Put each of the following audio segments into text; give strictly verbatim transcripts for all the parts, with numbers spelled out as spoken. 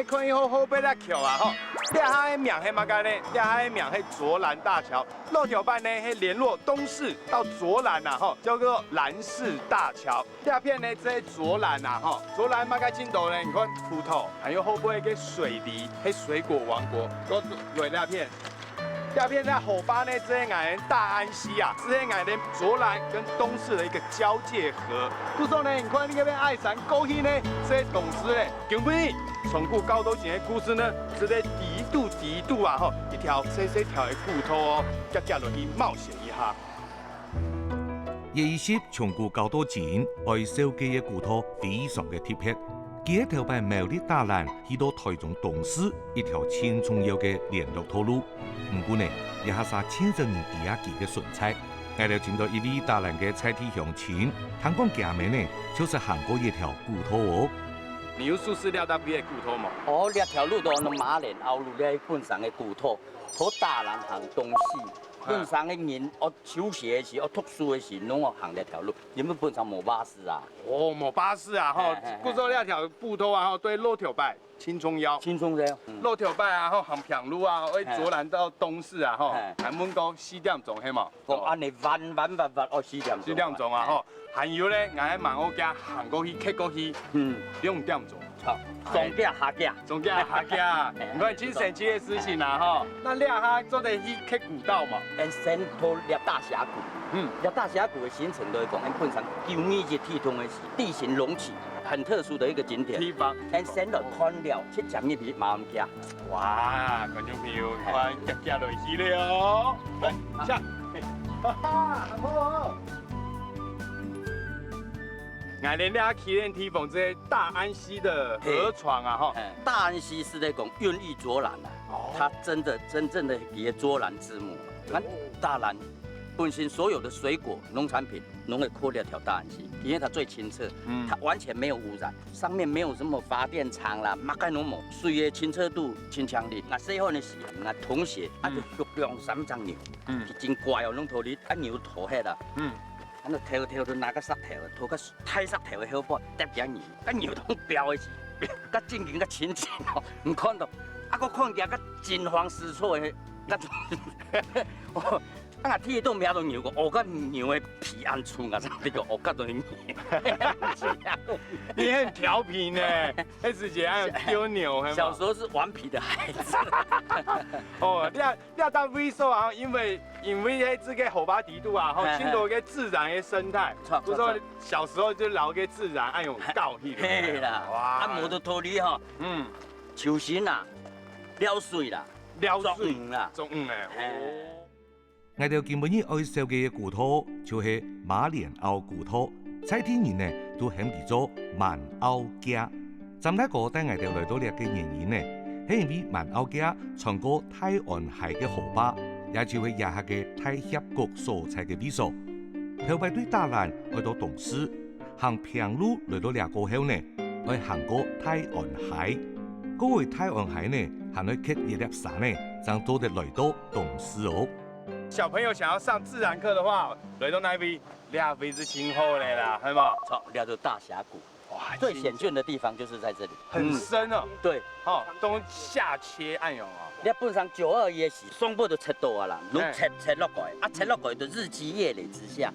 看一下後背這橋啊吼，這下个名係麼个呢？這下个名係卓蘭大橋。老調版呢係聯絡東勢到卓蘭啊吼，叫做蘭勢大橋。這片呢，這卓蘭啊吼，卓蘭麼个盡多呢？你看葡萄，還有後背个水梨，係水果王國，都來這片。 這片个河壩呢，這係𠊎等大安溪啊，這係𠊎等卓蘭跟東勢的一個交界河。故所呢，你看你這片愛山過去呢，這係東勢咧。今晡日從古到到今个故事呢，這係底肚底肚啊吼，一條細細條个古道哦，遽遽落去冒險一下。這一集從古到到今，愛紹介个古道非常个特別。佢係頭擺苗栗大蘭去到臺中東勢一條盡重要个聯絡道路。 毋過呢，這下煞盡少人知啊佢个存在。𠊎兜尋到一位大蘭个在地鄉親，聽講厥姆呢，就係行過這條古道哦。你有熟識這搭位个古道無？哦，這條路都安到馬連凹路，這本身个古道，對大蘭行東勢，嗯。本身个人，哦，休息个時，哦，讀書个時，攏愛行這條路，因為本身無巴士啊。哦，無巴士啊，吼，嘿，嘿，嘿。故所這條步道啊，吼，對老頭擺 盡重要。盡重要，嗯。老頭擺啊，吼，行平路啊，愛左轉到東勢啊，吼，嘿。還問過四點鐘，係無？講恁呢彎彎彎彎，哦，四點鐘。四點鐘啊，吼。還有咧，𠊎還蠻好行，行過去，蹶過去，嗯。兩點鐘。好，上行下行。上行下行。你看，真神奇个事情啊，吼。那這下做得去蹶古道嘛？嗯，先到這大峽谷。嗯。這大峽谷个行程就係講，𠊎本身九二一地動个時，地形隆起，很特殊的一個景點。地方。嗯，先到看了，直接入去馬鞍崎。 哇，觀眾朋友，你看，遽遽落去了哦。來，下。哈哈，很好哦。𠊎等這下企个地方，這大安溪的河床啊，吼。嘿，大安溪是在講孕育卓蘭啊，哦。它真的，真正的一個卓蘭之母。咱大蘭本身所有的水果、農產品，攏會靠這條大安溪，因為它最清澈，嗯。它完全沒有污染。 上面沒有什麼發電廠啦，麼个攏無，水个清澈度真強烈。𠊎細漢个時，𠊎同學啊，嗯。就畜兩三隻牛，嗯。真乖哦，攏討你，啊牛討忒啊，嗯。啊，就偷偷就拿个石頭，討个大石頭个後背，搭隻牛，啊牛當飆个時，較正經較親近哦，毋看到，啊，我看見較驚慌失措个，該種，哦， 啊，𠊎第一都摸到牛个，哦，該牛个皮恁粗啊，啥个，哦，該種牛。你很調皮呢，那時節還有丟牛，係嗎？小時候是頑皮的孩子。哦，你看，你看到位所啊，因為，因為在這個河壩底肚啊，吼，嘿，嘿。盡多个自然个生態，著，不是說著，著。小時候就摎个自然，哎喲，搞起來。嘿啦，哇。啊，無就討你吼，嗯。樹身啦，了水啦，了水，捉魚啦。捉魚欸，嘿。哦。 𠊎兜今晡日愛紹介个古道，就係馬連凹古道，在地人呢，都喊佢做蠻凹崎。詹大哥帶𠊎兜來到這个原因呢，係因為蠻凹崎穿過大安溪个河壩，也就係這下个大峽谷所在个位所。頭擺對大蘭愛到東勢，行平路來到這過後呢，愛行過大安溪，過了大安溪呢，還愛蹶一粒山呢，正做得來到東勢哦。 小朋友想要上自然課的話，來到哪位？這位是盡好个啦，係無？著，這就大峽谷。哇，最險峻的地方就是在這裡。很深哦。嗯，對。哦，都下切恁樣哦。你本身九二一个時，上背就切到啊啦，嘿。就切，切落來，啊，切落來就日積月累之下，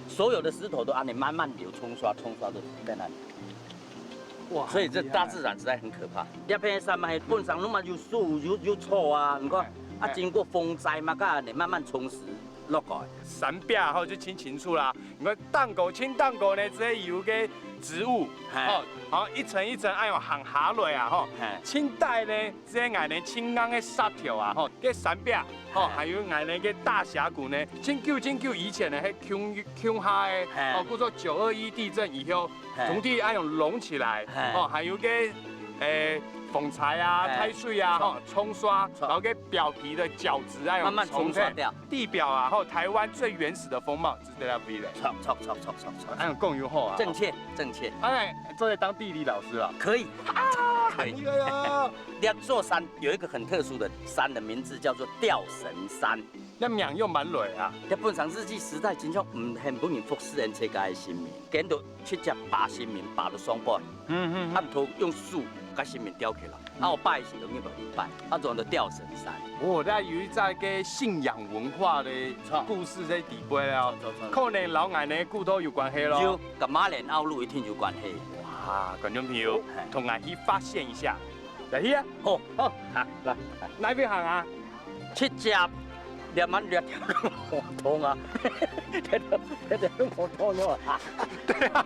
所有的石頭都恁呢慢慢流，沖刷，沖刷就在那裡。 哇，所以這大自然實在很可怕。這片山脈本身攏嘛有樹、有，有草啊，你看，啊，哎。經過風災嘛，該恁呢慢慢沖蝕落來。山壁吼就清清楚啦，你看頂高、盡頂高呢，這有个植物，哎。吼，然後一層一層，哎喲，行下來啊，吼，哎。盡底呢，這𠊎等盡硬个石頭啊，吼，个山壁，吼，哎。還有𠊎等个大峽谷呢，盡久盡久以前呢，係共，共下个，哎。哦，故所九二一地震以後， 嘿。土地恁樣隆起來，嘿。哦，還有个，誒，風災啊、嘿。大水啊，吼，沖刷，沖。然後个表皮的角質恁樣慢慢沖刷掉。沖掉。地表啊，吼，臺灣最原始的風貌，就在那邊了。著，著，著，著，著，著。恁樣講有好啊。正確，正確。哎，做得當地理老師啊。可以。啊，哎呀，這座山有一個很特殊的山的名字叫做吊神山。這名又蠻來啊。這本上日據時代，真正毋肯分人服侍𫣆自家个神明，揀到直接把神明把到上背，嗯嗯嗯。啊，毋通用手甲神明吊起來，啊，有拜是容易無人拜，啊，用到吊神山。哦，這有一隻个信仰文化个故事在底背了，可能摎𠊎个古道有關係咯。有，甲馬連奧路一定有關係。哇，觀眾朋友，同𠊎去發現一下。 來去啊！好，好，好，來。哪位行啊？直接，兩萬兩條路無通啊！兩條，兩條路無通啊！對啊，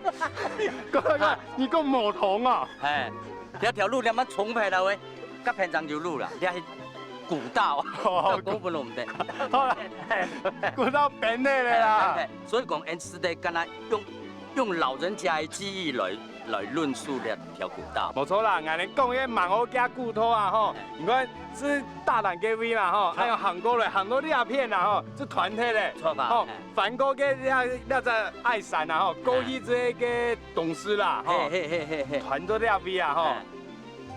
剛剛你講無通啊？哎，兩條路兩萬重排了喂，甲平常有路了，這係古道，哦，古不能的。好了，古道平的了啦。所以講，N四的跟他用用老人家的記憶來。 來論述這條古道。無錯啦，𠊎等講个滿歐街古道啊吼，你看是大蘭該位啦吼，還有行過來，行到這片啦吼，是團體嘞，著吧？吼，翻過个這這隻矮山啊吼，過去這个東勢啦吼，嘿嘿嘿嘿嘿，團到這位啊吼，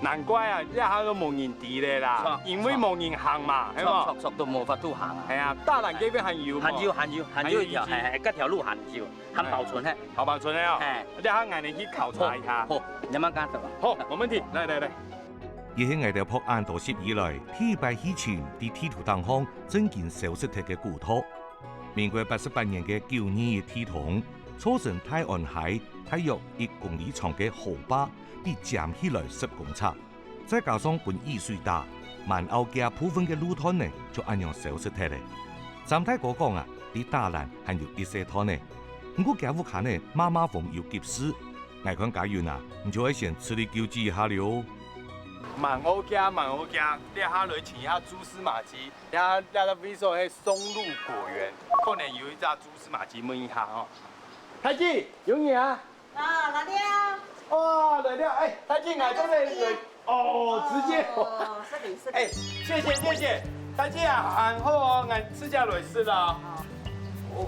難怪啊，這下都無人知咧啦，因為無人行嘛，係無？著著著，都無法度行啊。係啊，大蘭該位還有無？還有還有還有一條，還有一條，嘿嘿，該條路還有。 還保存嘿。還保存个哦。嘿。這下𠊎等去考察一下。好，好，你慢慢走吧。好，沒問題。來來來。這係𠊎兜博恁多集以來，第一擺去尋在地圖頂項正經消失忒个古道。民國八十八年个九二一地動，造成大安溪大約一公里長个河壩被尖起來十公尺。 再加上分雨水打，滿澳街部分个路段呢，就恁樣消失忒咧。詹大哥講啊，在打蘭還有一細段呢，毋過厥屋下呢，嫲嫲風有急事。𠊎看家人啊，你就愛先自力救濟一下了哦。滿澳街，滿澳街，這下來尋一下蛛絲馬跡，這下這个位所係松露果園，可能有一隻蛛絲馬跡，問一下哦。大姊，有你啊？ 啊，來了。哇，來了，哎，大姊，𠊎這邊來，哦，直接，哦，是你，是你。哎，謝謝，謝謝，大姊啊，恁好哦，𠊎自家來食啦。哦，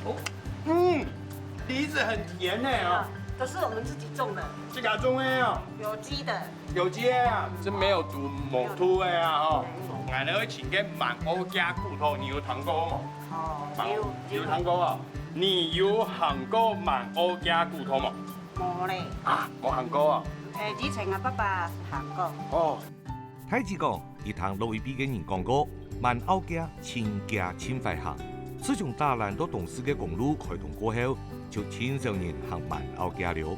哦，嗯，梨子很甜呢哦。啊，都是我們自己種的。自家種的哦。有機的。有機的啊，是沒有毒、無毒的啊吼。沒有毒。𠊎呢，會請個滿歐家骨頭，你有聽過無？哦，滿，有，有聽過無？ 你有行過滿澳街古道無？無咧。啊，無行過哦。誒，以前𠊎爸爸行過。哦。大姊講，佢聽老一輩个人講過，滿澳街盡街盡壞行。自從打蘭到東勢个公路開通過後，就盡少人行滿澳街了。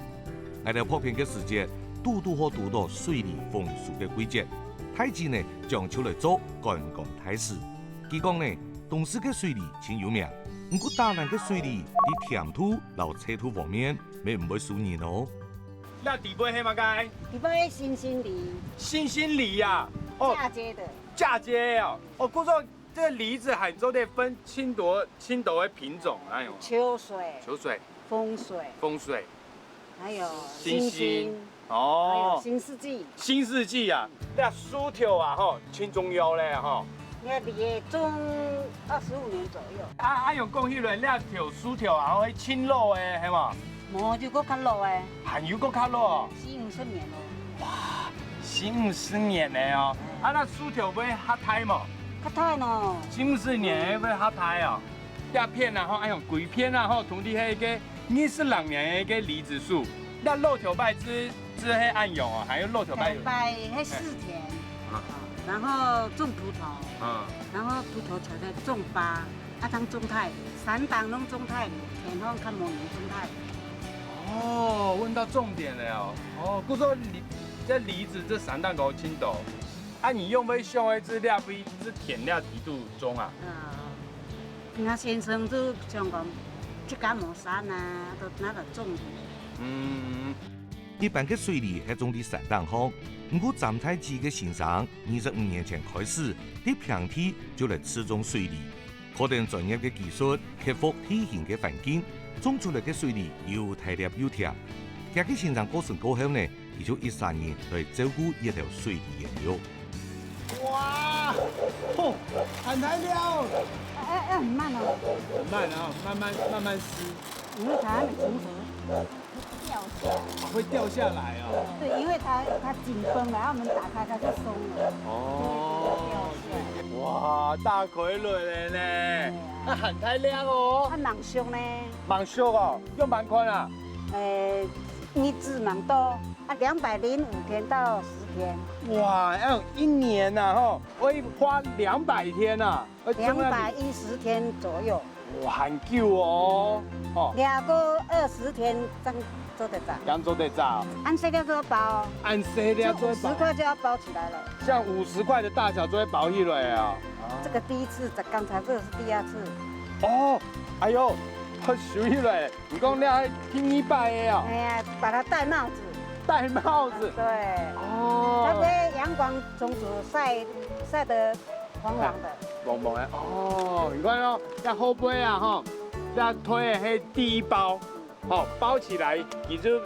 𠊎兜拍片个時節，堵堵好堵到水利豐收个季節，大姊呢，將就來做觀光大使。 佢講呢，東勢个水利盡有名，毋過打蘭个水利在甜度摎脆度方面，乜毋會輸人哦。這底背係麼个？底背係新興梨。新興梨啊？哦，嫁接的。嫁接哦。哦，故所這个梨子還做得分盡多、盡多个品種，哎喲。秋水。秋水。豐水。豐水。 還有新興，新興，哦。還有新世紀。新世紀啊，這樹頭啊吼，盡重要咧吼。該梨仔種二十五年左右。啊，啊，用講起來，這條樹頭啊，吼，係盡老个，係無？無，就過較老个。還有過較老哦？四五十年咯。哇，四五十年个哦。啊，該樹頭會較大無？較大咯。四五十年會較大哦。 這片啊吼，哎喲，歸片啊吼，通知係一個二十零年个一個梨子樹。這老頭擺子，子係恁樣哦，還有老頭擺有。頭擺係四田，啊。然後種葡萄，啊。然後葡萄才在種芭，啊，當種大梨，三檔攏種大梨，田項較無人種大梨。哦，問到重點了哦。哦，故所梨，這梨子這三檔都盡多。啊，你用會想愛這位這田這地肚種啊？啊。 𠊎先生就想講，自家無山啊，都拿來種梨。嗯，一般个水梨係種在山頂項，毋過詹大姊个先生二十五年前開始，在平地就來試種水梨，靠等專業个技術，克服地形个環境，種出來个水梨又大粒又甜。厥个先生過身過後呢， 佢就一儕人來照顧這條水梨園了。哇，吼，恁大條！哎，哎，很慢哦。很慢啊，慢慢，慢慢施。你會看它的成熟。会掉下来哦。对，因为它它紧绷了，然后我们打开它就松了。哦，哇，大傀儡了呢！啊，很大量哦。啊，蛮俗呢。蛮俗哦，用蛮宽啊。呃，日子蛮多啊，两百零五天到十天。哇，要一年呐、吼，会花两百天呐、啊，两百一十天左右。哇，很久哦，哦。两个二十天正做得着。这样做得着。按这个做包，按这个做包，五十块就要包起来了。像五十块的大小就会包起来啊。这个第一次，这刚才这个是第二次。哦，哎呦，收起来。你讲你还第二擺个哦？哎呀，把它戴帽子。戴帽子。对。哦。它被阳光充足晒晒得黄黄的。黄黄的。哦，你看哦，这后背啊吼，这推的是第一包，吼，包起来，你就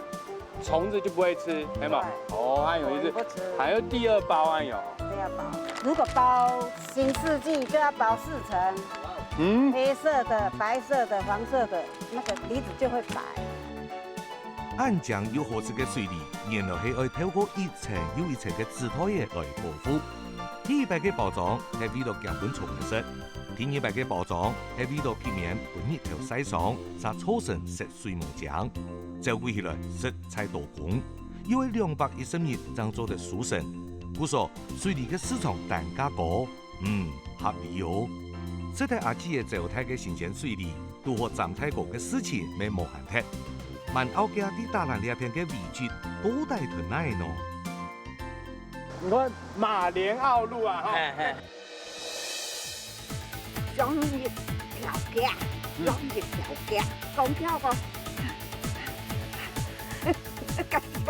虫子就不会吃，有没有？对。哦，还有一只，虫不吃。还有第二包，哎呦。第二包，如果包新世纪就要包四层，嗯。黑色的、白色的、黄色的，那个梨子就会白。 恁靚又好食个水梨，原來係愛透過一層又一層个紙袋仔來保護。第一擺个包裝係為了驚分蟲仔食，第二擺个包裝係為了避免分日頭曬傷，嗄造成食水無淨。照顧起來實在多工，又愛兩百一十日正做得收成，故所水梨个市場單價高， 嗯，合理哦。值得阿姊仔招待个新鮮水梨，堵好詹大哥个事情乜無閒忒。滿澳街在打蘭這片个位置，到底在哪呢？你看馬連澳路啊，哈。嘿，嘿。上一條街，嗯。上一條街，公交个。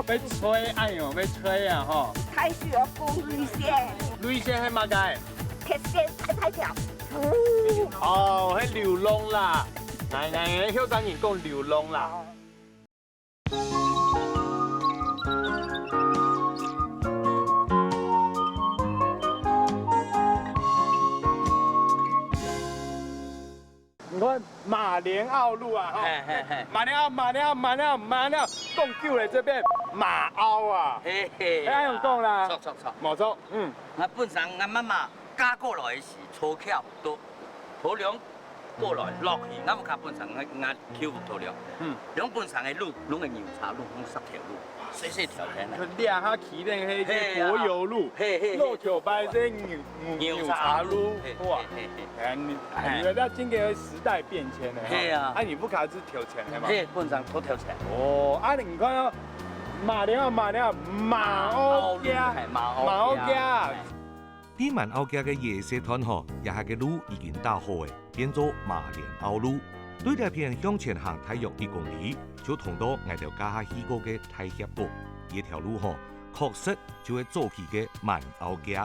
被吹，哎呦，被吹啊，吼。開始有風雷聲。雷聲係麼个？ 鐵線大大條。哦，係流浪啦。來，來，來，後生人講流浪啦。你看馬連澳路啊，吼。嘿，嘿，嘿。馬連澳，馬連澳，馬連澳，馬連澳，講久了這邊馬澳啊。嘿，嘿。哎，恁樣講啦。著，著，著。無錯，嗯。 𠊎本身𠊎媽媽嫁過來時，坐轎到頭龍過來落去，𠊎屋下本身𠊎𠊎轎屋頭龍，嗯。兩本身个路，攏係牛車路，攏石頭路，細細條个呢。就掠下去咧，迄个柏油路，嘿啊。嘿，嘿，嘿。落橋擺个牛牛牛車路，嘿，哇！嘿，嘿，嘿。哎，你哎，你看，那今天時代變遷了哈。嘿啊。啊，你屋下係頭前个嘛？嘿，本身都頭前。哦，啊，你看哦，馬連澳，馬連澳，馬澳街，馬澳街，嘿，馬澳街。馬澳街。嘿。 在滿澳街个夜市攤吼，這下个路已經打好了，變做馬連澳路。對這片向前行大約一公里，就通到𠊎兜加下去過个大峽谷。這條路吼，確實就係早期个滿澳街。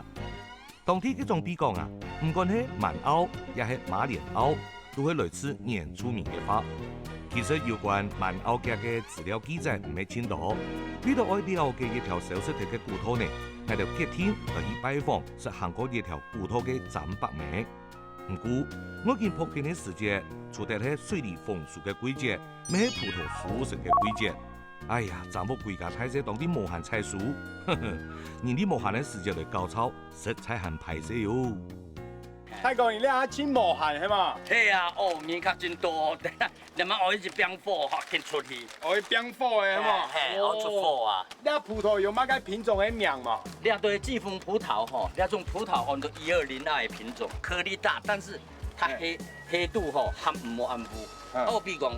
當地个長輩講啊，毋管係滿澳也係馬連澳， 都係來自原住民个話。其實有關滿澳街个資料記載毋係盡多，為著愛了解這條消失忒个古道呢，𠊎兜決定來去拜訪識行過這條古道个詹伯姆。毋過，愛緊拍拚个時節，除忒係水梨豐收个季節，乜係葡萄收成个季節。哎呀，詹屋歸家大細當地無閒採收，呵呵，人在無閒个時節來攪吵，實在還歹勢喲。 大哥，你這下盡無閒係嘛？係啊，哦，人客真多，這下愛一邊火吼，緊出去。愛邊火个係嘛？嘿，嘿，愛出火啊。哦，這葡萄有麼个品種个名無？這對季風葡萄吼，這種葡萄安到一二零那个品種，顆粒大，但是它黑，嘿。黑度吼，含毋好含糊。嗯。好比講，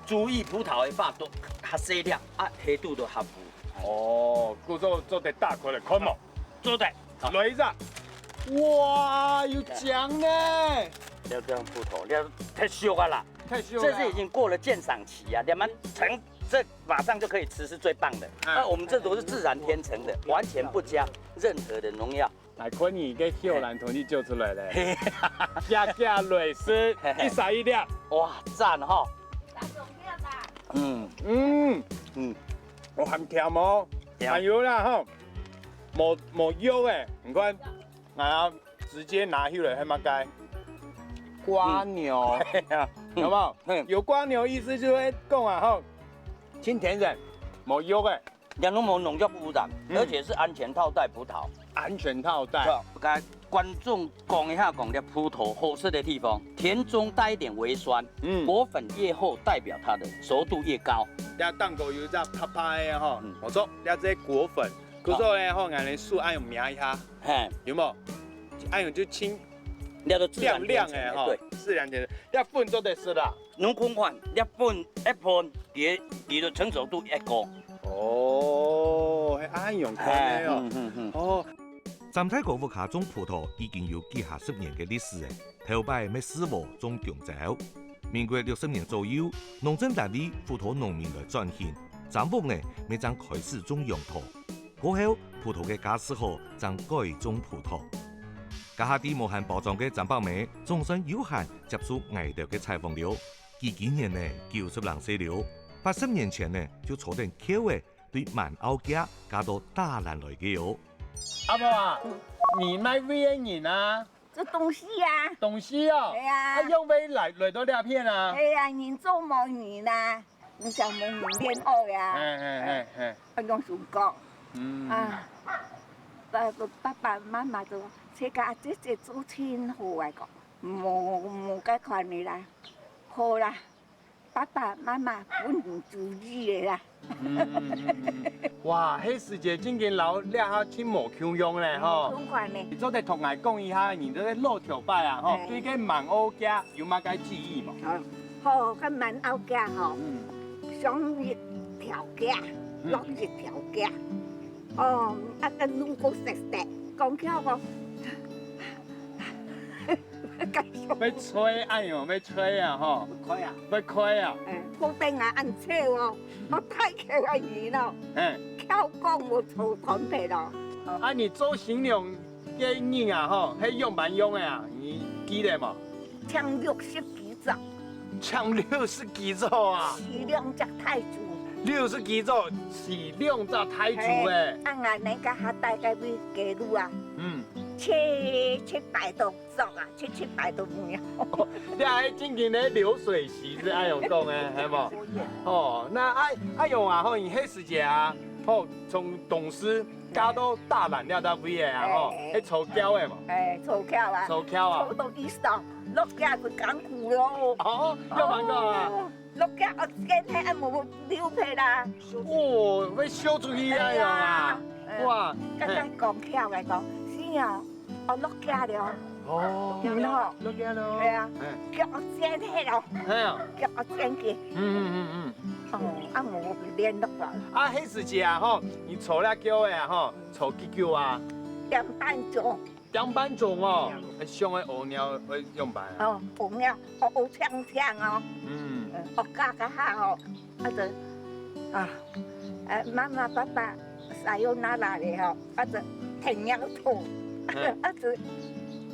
珠玉葡萄个話都較細粒，啊，黑度都含糊。哦，故所做得打開來看無？做得。 來一隻，哇，有獎呢！這種葡萄，這忒熟啊啦，忒熟了。這是已經過了鑑賞期啊，你們成，這馬上就可以吃，是最棒的。嗯。那我們這都是自然天成的，完全不加任何的農藥。來，看你个秀蘭同你救出來了，嘿。加加瑞士，嘿嘿。一儕一粒。哇，讚吼！嗯。嗯。嗯。我很甜哦，甜。還有啦吼。 無，無肉誒，你看，啊，直接拿起來，還蠻該。蝸牛，嗯。有沒有？嗯。有蝸牛意思就係講啊，吼，盡天然，無藥个。 這攏無農藥污染，嗯。而且是安全套袋葡萄。安全套袋。對，該觀眾講一下，講這葡萄好食个地方，甜中帶一點微酸，嗯。果粉越厚，代表它的熟度越高。這頂高有一隻白白个吼，嗯。無錯，這隻果粉。故所呢，吼，𠊎等手愛用摸一下，嘿。有無？愛用就輕，這都自然天成的，亮亮个吼，對。自然天成，這粉做得食啦。 你看看，這粉一分，佢，佢个成熟度越高。哦，係恁樣看个哦。哎，嗯，嗯，嗯。哦。詹大哥屋下種葡萄已經有幾下十年个歷史了，頭擺乜係禾種弓蕉。民國六十年左右，農政單位輔導農民來轉型，詹屋呢，乜正開始種楊桃。 過後，葡萄个價數好，正改種葡萄。該下在無閒包裝个詹伯姆，總算有閒接受𠊎兜个採訪了。佢今年呢，九十零歲了，八十年前呢，就坐等轎仔，對滿澳街嫁到大蘭來个哦。阿婆啊，你麼位个人啊？做東勢啊。東勢哦？係啊。啊，仰會來，來到這片啊？係啊，人做無人啊。 你想問你戀愛啊？嘿，嘿，嘿，嘿。啊，用手講。嗯。啊，爸，爸爸媽媽都，這个阿姊姊做盡好啊，講，無，無該款个啦。好啦，爸爸媽媽分你主意个啦。嗯，嗯，嗯，嗯。哇，該時節正經摎這下盡無共樣咧，吼。無共款咧。你做得同𠊎講一下，你這个老頭擺啊，吼，哎。對該滿澳街有麼个記憶無？好。 好，該滿澳街吼，嗯。上一條街，嗯。落一條街。哦，啊，該路過塞塞，講起來講，會吹，哎喲，會吹啊，吼。會開啊。會開啊。哎，好等啊，恁臭哦，嗯。好大條个魚咯。嘿。翹講無坐斷皮咯。啊，你做新娘 該日啊吼，該仰般樣个啊，你記得無？請六十幾桌。請六十幾桌啊？死兩隻大豬。六十幾桌，死兩隻大豬欸。嘿，啊，𠊎等該下帶該位街路啊，嗯。七，七百多桌啊，七，七百多位啊。你還真經个流水席是恁樣講个，係無？哦，那愛，愛用啊吼，你該時節啊，吼，從東勢 嫁到大蘭這搭位个啊，吼，哎。係坐轎个無？哎，坐轎啊。坐轎啊。坐到以上，落街就艱苦咯。哦，仰般講啊？哦，落街哦，今天還無溜皮啦。哦，會燒出去啊，哎呀，樣啊。哎。哇，剛剛講轎來講，是啊，哦，落街了。哦，嗯，吼。落街了。對啊。哎。腳尖黑了。哎呀。腳尖去。嗯，嗯，嗯，嗯。哦，啊，無聯絡了。啊，該時節啊，吼，你坐這轎个啊，吼， 坐幾久啊？點半鐘。點半鐘哦，嗯。該上个屙尿愛仰般啊？哦，屙尿，哦，屙青青哦。嗯。嗯，哦，嘎嘎下哦，啊就，啊，呃，媽媽、爸爸，さよなら咧吼，啊就摕尿桶，嗯。啊就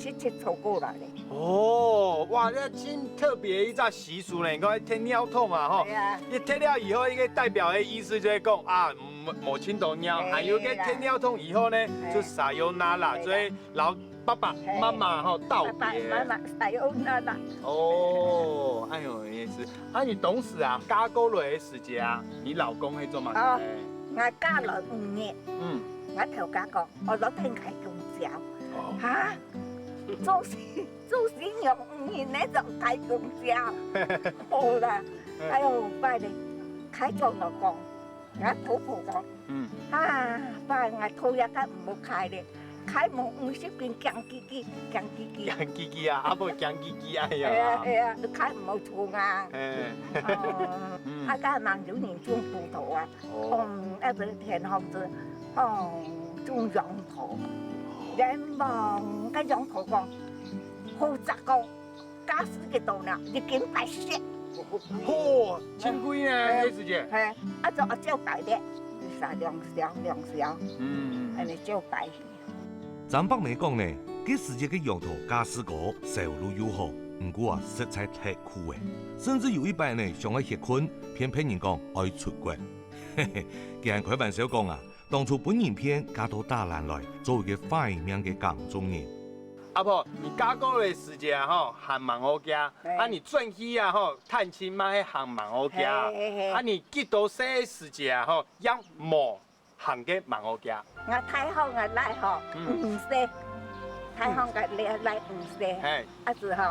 直接坐過來咧。哦，哇，這真特別一隻習俗呢，你看摕尿桶啊，吼，對啊。一摕了以後，一個代表个意思就係講啊， 無，無盡多尿，嘿，還有該摕尿桶以後呢，嘿，就さよなら，嘿，所以摎爸爸媽媽吼道別。爸爸媽媽さよなら。哦，哎喲，有意思。啊，你當時啊，嫁過來个時節啊，你老公係做麼个？哦，𠊎嫁來五日，嗯。𠊎頭家講，𠊎落天開弓蕉。哦。哈？做事，做事用五日呢，就開弓蕉。好啦，嗯。哎喲，拜咧，開弓就講， 𠊎婆婆講，嗯。啊，爸，𠊎討厭个毋好開咧，開無五十斤驚吱吱，驚吱吱。驚吱吱啊，啊無驚吱吱哎呀。係啊，係啊，開毋好重啊。嘿。哦，嗯。啊，該還有人種葡萄啊，哦。嗯，啊，這个天後子，哦，種楊桃，連忙个楊桃講，好十個， 價數幾多呢？一斤八十。嚯，真貴呢，嘿，該時節。嘿，啊，就，啊，照擺咧，一儕兩條，兩條，嗯，嗯，嗯。恁呢照擺。詹伯姆講呢，該時節个楊桃價數高，銷路又好，毋過啊，實在忒苦欸。甚至有一擺呢，想愛歇睏，偏別人講愛出國。嘿嘿，佢還開玩笑講啊，當初分人騙嫁到大蘭來，做一個壞命个耕種人。阿婆，你嫁過來个時節啊吼，行吂好行，嘿。啊你轉去啊吼，探親嘛係行吂好行，嘿，嘿，嘿。啊你幾多歲个時節啊吼，也無行个吂好行。𠊎大漢𠊎倈吼，嗯。五歲，大漢𠊎倈倈五歲，嘿。啊之後，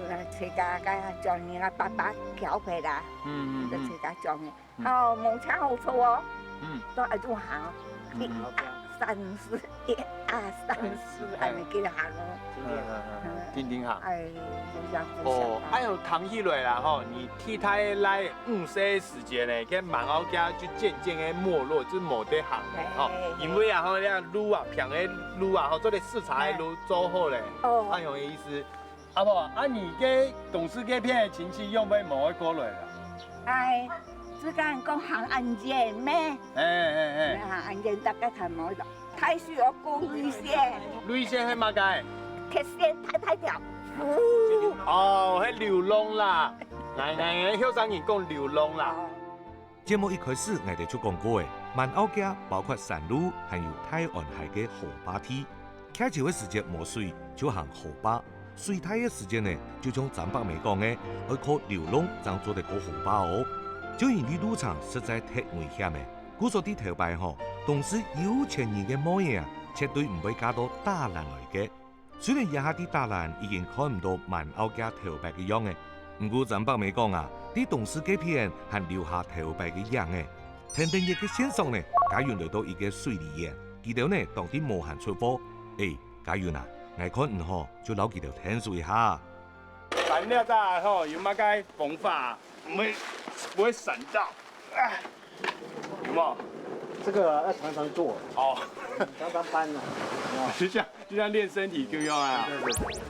嗯，自家个丈人啊，爸爸橋北啦，嗯，嗯，嗯。就自家丈人。 嗯。哦，無車好坐哦。嗯。都愛用行哦。嗯。一、三、四，一、二、三、四，哎。恁樣去行哦。嗯，嗯，嗯，嗯。定定行。哎，不想，不想哦，啊。哎喲，聽起來啦吼，你第一代倈五歲个時節呢，該吂好行就漸漸个沒落，就無得行了吼。哎，哎，哎。因為啊吼，該路啊，平个路啊吼，做得四叉个路做好了。哦。恁樣个意思。 阿婆，啊你个東勢該片个親戚仰會無愛過來啊？哎，自家講行恁遠咩？嘿，嘿，嘿。行恁遠，大家看無，大樹要過綠線。綠線係麼个？鐵線大大條。哦，係流浪啦。𠊎，𠊎，𠊎後生人講流浪啦。哦。 節目一開始，𠊎兜就講過了，吂好行包括山路，還有大安溪个河壩地。徛樵个時節無水，就行河壩；水大个時節呢，就像張伯姆講个，愛靠流浪正做得過河壩哦。就因為路程實在忒危險了，故所在頭擺吼，東勢有錢人个妹仔啊，絕對毋會嫁到大蘭來个。 雖然這下在大蘭已經看毋到吂好行頭擺个樣仔，毋過張伯姆講啊，在東勢該片還留下頭擺个影仔。跈等月个線索呢，嘉雲來到一個水梨園，佢兜呢當天無閒出貨。欸，嘉雲啊，𠊎看毋好，就摎佢兜𢯭手一下。咱這隻吼，有麼个方法，毋會，毋會閃到？啊，有無？這個要常常做，哦。常常搬啊，有沒有？就像，就像練身體共樣啊。對，對，對。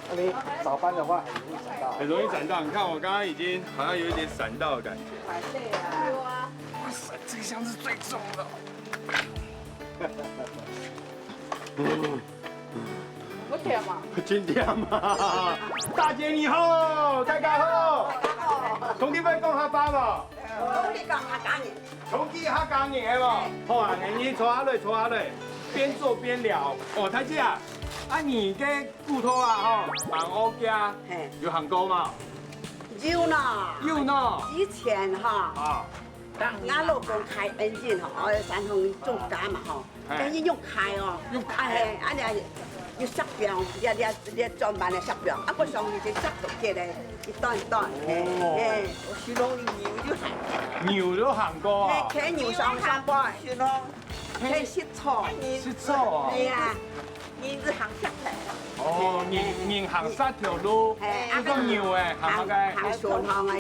那你早搬的話，很容易閃到。很容易閃到，你看我剛剛已經好像有一點閃到的感覺。哇塞，這個箱子最重了。嗯。 有忝無？真忝啊！大姐你好，大家好。同佢兜講客話無？同佢講客家人。同佢客家人係無？好啊，你坐下來，坐下來，邊坐邊聊。哦，大姐啊，啊你个古道啊吼，吂好行，嘿。有行過無？有呢。有呢。以前哈，啊。 𠊎老公開恩人吼，哦，山上種柑嘛吼，嘿。恩人用開哦，用開哦。哎，恁樣有石標，這這這轉彎个石標，啊，過上去就石頭結个，一段一段，嘿，哦。嘿。我形容你牛就行。牛都行過啊。嘿，騎牛上上班。形容，嘿。騎食草。食草啊。對啊。人是行石頭。哦，人，人行石頭路，嘿，啊，該牛誒，行麼个？行順行个。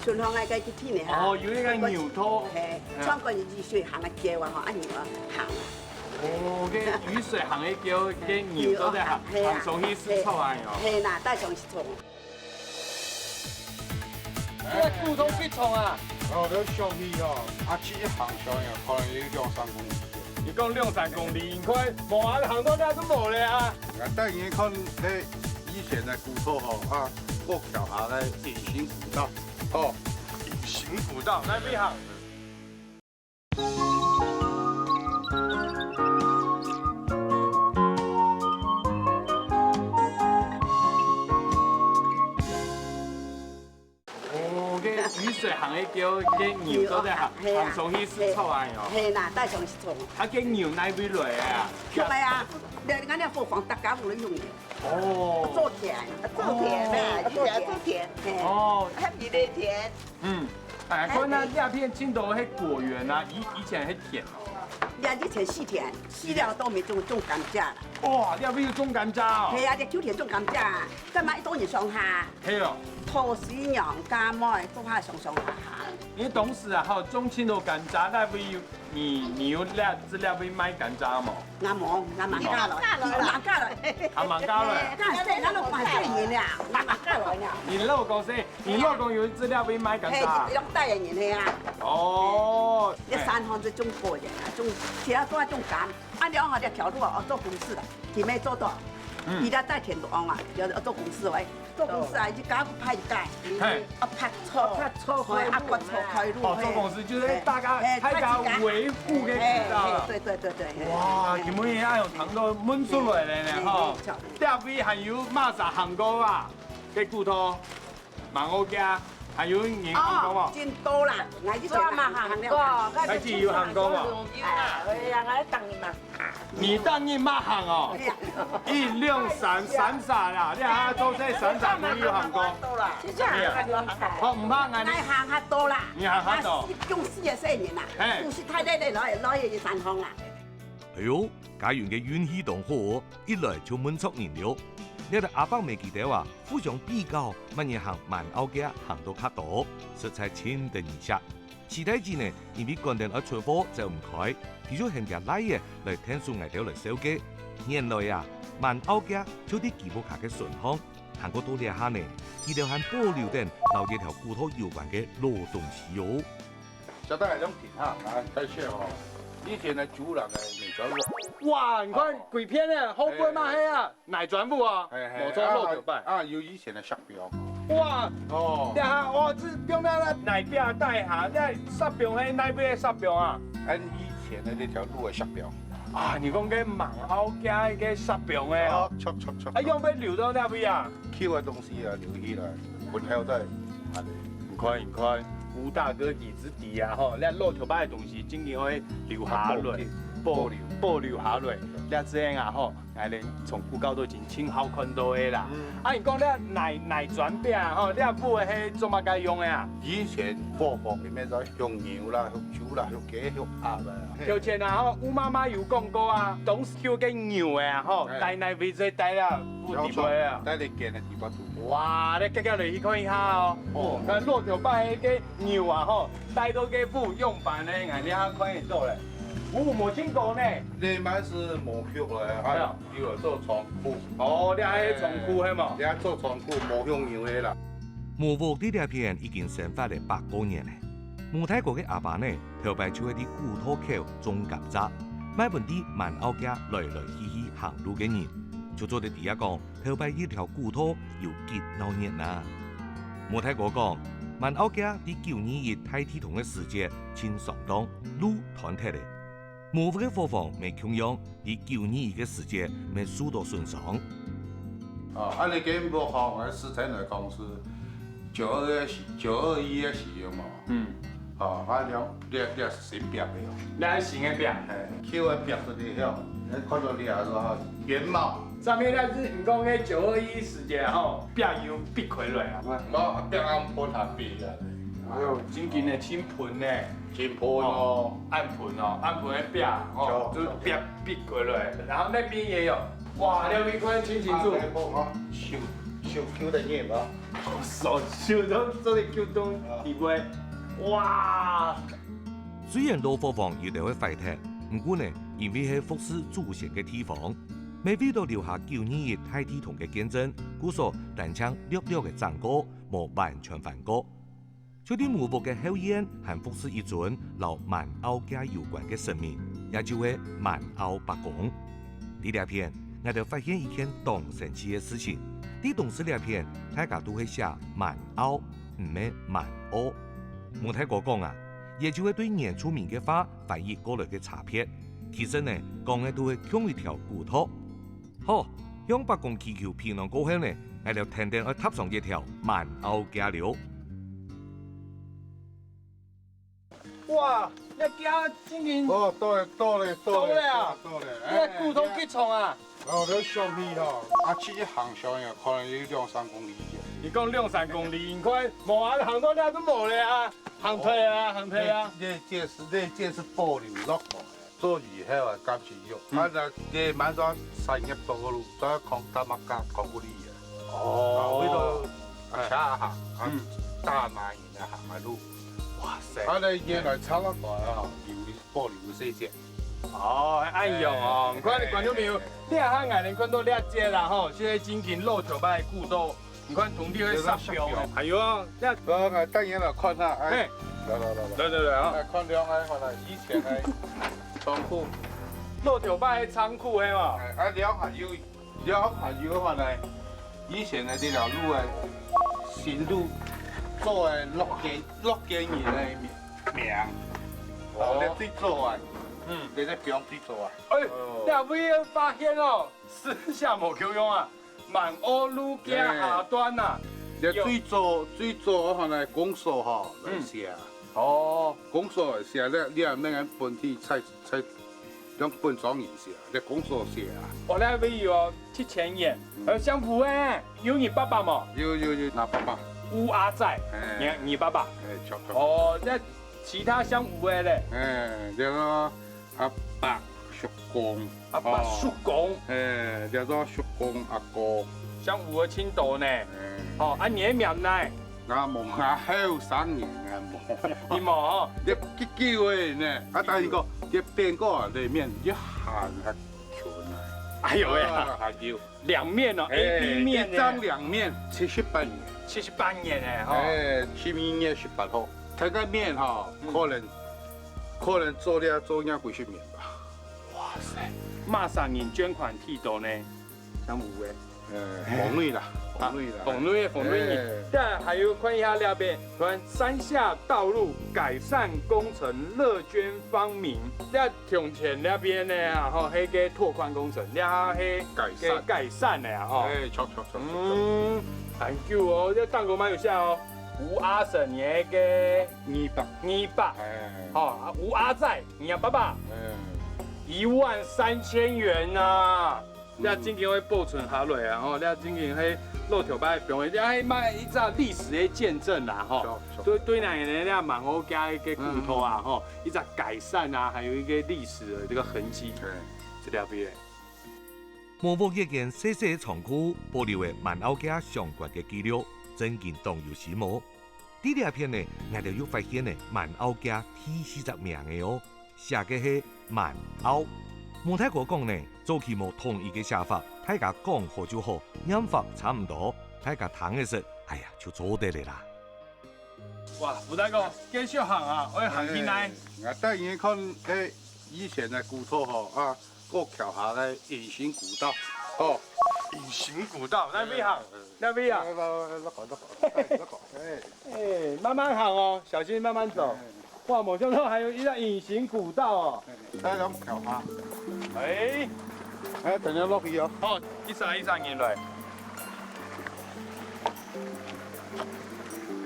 順行个該去天个哈。哦，有一個牛道。嘿，嗯。穿過雨水行个橋啊，吼，啊牛啊行啊。哦，該雨水行个橋，該牛都在行，嘿啊。行上去食草啊，哦。嘿啦，帶上去食草。這古道幾長啊？哦，這上去哦，啊，其實行上去可能有兩三公里。你講兩三公里，你看，無啊，行到那都無了啊。𠊎帶你看，嘿，以前个古道吼，啊，過橋下个隱形古道。 哦，隱形古道，哪位行？哦，該雨水行个橋，該牛都在行，牛啊，嘿啊。行上去食草啊，哦。嘿啦，帶上去食草。啊，該牛哪位來个啊？出來啊，你，你看那伙房，大家屋裡用的。 哦。做田。做田啊，哦。以前做田，嘿。哦。還比咧田。嗯，哎，哎，看那，哎。這片盡多係果園啊，以，以前係田哦。這以前四田，四條都無種，種甘蔗啦。哇，這位有種甘蔗哦。係啊，這秋天種甘蔗，該嘛一多人上下。係哦。土司娘家妹做下上上下下。因為當時啊，吼，種盡多甘蔗，該位有 你，你有這，這位賣甘蔗無？𠊎無，𠊎吂嫁來，吂嫁來。吂嫁來。還吂嫁來。嘿，該細，𠊎老公還細人呢，𠊎吂嫁來呢。你老公細，你老公有這位賣甘蔗啊？嘿，一個帶人呢啊。哦。這山上就種果園啊，種，其他都愛種柑。啊，了後這條路啊，哦，做公司啦，佢無做到。嗯。佢這在田中央啊，有做公司喂，做公司啊，一家派一家，嘿。啊，拍錯，拍錯開路啊，哦，做公司就是大家，嘿，大家維護个地方。嘿，嘿，對，對，對，對，嘿。哇，今晡日還有談到問出來了呢，吼。嘿，嘿，這位還有麼儕行過啊？个古道。 蠻澳街，還有人行過無？哦，真多啦，𠊎以前做嘛行過，開始有行過無？哎呀，𠊎當日嘛。你當日嘛行哦？一兩三三儕啦，你還做這三儕朋友行過？是這樣。好，毋怕，𠊎你行較多啦，你行較多。啊，四，用四个細人啦，嘿。五十太太个老老爺爺三方啦。哎喲，家人个運氣當好哦，一來就問著人了。這个阿伯姆佢兜啊， 互相比較，麼人行蠻澳街行到較多，實在盡得人惜。徐大姊呢，因為趕等愛出貨走毋開，佢就喊厥倈仔來𢯭手𠊎兜來紹介。原來啊，蠻澳街就在佢屋下个脣項，行過到這下呢，佢兜還保留等摎這條古道有關个老東西哦。 這兜係用田哈，啊，開始哦。以前个主人个泥磚屋。哇，你看，哦。幾片呢，後背嘛係啊，泥磚屋啊，嘿，嘿，無錯，啊，老頭擺。啊，有以前个石標。哇，哦。這下，哇，這放在那泥壁底下，這石標係哪位个石標啊？恁以前个這條路个石標。啊，你講个蠻澳街个石標个哦。哦，著，著，著。啊，用來留到哪位啊？ 舊个東西啊，留起來，分後代。恁呢。你看，你看，吳大哥佢自知啊，吼，這老頭擺个東西，正經愛留下來，保留，保留下來。這樣啊，吼，𠊎兜從古到今盡好看到个啦。嗯。啊，你講這泥泥磚壁啊，吼，這屋係做麼个用个啊？以前伙房裡面在畜牛啦、畜豬啦、畜雞、畜鴨啦。頭前啊，吼，吳媽媽有講過啊，當時畜个牛个啊，吼，哎。戴泥位就戴了。 有地位啊。戴你建个地方。哇，你遽遽來去看一下哦。哦。哦，該老頭擺个牛啊吼，戴到个屋樣般呢，𠊎這下看得到咧。屋無盡高呢。這滿係無畜个，哎呀。還有做倉庫。哦，你還係倉庫係無？哎，這做倉庫無畜牛个啦。無屋在這片已經生活了百過年咧。無大哥个阿爸呢，頭擺就係在古道口種甘蔗，賣分在蠻澳街來來去去行路个人。 就做得知啊講，頭擺一條古道有幾鬧熱啊。無大哥講，蠻澳街在九二一大地動个時節盡上當，路斷忒咧。無屋个伙房乜共樣，在九二一个時節乜受到損傷。哦，恁呢間屋吼，𠊎實在來講係九二一个時，九二一个時候嘛。嗯。 哦，啊，這，這，這新壁个哦。這係新个壁。嘿，舊个壁出去了，你看到這个原貌。上面該係你講个九二一時節吼，壁有必開來啊。無，壁暗歕下壁啊。哎喲，真緊个，真歕呢。真歕哦。暗歕哦，暗歕个壁哦，就，就壁必開來。然後那邊也有，哇，那邊看清清楚。啊，那邊啊，修，修舊个呢嘛。手，修到做得舊到地步。 哇！雖然老伙房有兜會壞忒，毋過呢，因為係服侍祖先个地方，乜為著留下九二一大地動个見證，故所單淨略略个整過，無完全翻過。就在無屋个後院，還服侍一尊摎蠻澳街有關个神明，也就係蠻澳伯公。在這片，𠊎兜發現一件當神奇个事情，在當時這片，大家都會寫蠻澳， 毋係蠻澳。無大哥講啊，也就係對原住民个話翻譯過來个差別。其實呢，講个都係共一條古道。好，向伯公祈求平安過後呢，𠊎兜跈等愛踏上一條蠻澳街了。哇，這街正經哦，到咧，到咧，到咧，到咧啊！到咧，這古道幾長啊？哎， 哦，你想去吼，啊，直直行上去，可能有兩三公里遠。你講兩三公里，你看，無啊，行到這都無咧啊，行退啊，行退啊。這，這，這係，這，這係保留落來，做以後啊，感情用。嗯。啊，這，這滿山產業道路，再講大馬家講不離啊。哦。啊，為了，哎，車行，啊，嗯。大馬人啊，行个路。哇塞。啊，那原來差不多啊，有保留這些。 哦，恁樣哦，你看觀眾朋友，這下𠊎兜看到這節啦吼，就係正經老頭擺个古道，你看當多个石標，還有啊，這，呃，𠊎帶你來看下，哎，嘿。來來來來，來來來啊，來看兩个，看下以前个倉庫，老頭擺个倉庫係無？哎，啊，兩下有了，還有个話呢，以前个這條路个新路做个樂捐，樂捐人个名，名，哦，這最早啊，嗯，這个標最早啊。哎，哦，這位發現哦，私下無共樣啊，滿屋路行下段啊，這最早最早个話呢，公所吼來寫，哦，公所來寫，這這樣个本地菜 在用本庄人寫，在公所寫啊。哦，那位有七千元，呃，鄉府哎，有你爸爸無？有有有，拿爸爸。烏阿仔，哎，你你爸爸。哎，著著。哦，那其他鄉府个咧？哎，這个阿伯叔公，阿伯叔公，哎，這个叔公阿哥，鄉府个青島呢？哦，啊，你个名呢？ 𠊎無，𠊎後生人啊無。你無吼？這幾久个呢？啊，但是講，這變過啊，裡面一行啊窮啊。哎呦喂啊，啊，還有。兩面哦，A B面呢。一張兩面，七十八年。七十八年呢，吼。哎，十二月十八號，這个面吼，可能可能做了做了幾十年吧。哇塞，麼儕人捐款最多呢？ 鄉府个。呃，鳳瑞啦，鳳瑞啦。鳳瑞，鳳瑞人。哎。但還有看一下那邊，看山下道路改善工程樂捐芳名，這從前那邊呢，吼，那個拓寬工程，那係改善。改善的啊，吼。哎，著著著著。嗯，很久哦，這蛋糕蠻有效哦。吳阿嬸，你个二伯。二伯。哎。吼，啊，吳阿仔，你个爸爸。哎。一萬三千元啊！ 這正經愛保存下來啊，吼，這正經係老頭擺放个，這係嘛一隻歷史个見證啦，吼。著，著。對，對咱个這滿屋家个古道啊，吼，一隻改善啊，還有一個歷史的這個痕跡。對。這條邊。無屋一間細細个倉庫，保留个滿屋家相關个記錄，正經當有心哦。 在這片呢，𠊎兜又發現呢，滿屋家第四隻名个哦，寫个係滿屋。無大哥講呢，早期無統一个寫法，大家講好就好，唸法差毋多，大家聽个時，哎呀，就做得了啦。哇，吳大哥，繼續行啊，愛行去哪？哎，𠊎帶你看，哎，以前个古道吼，啊， 過橋下个隱形古道。哦。隱形古道，哪位行？哪位啊？來，來，來，來，來，來，哎。哎，慢慢行哦，小心慢慢走。哎。哇，無想到還有一條隱形古道哦。哎，來，咱橋下。哎。哎，等下落去哦。好，一儕一儕人來。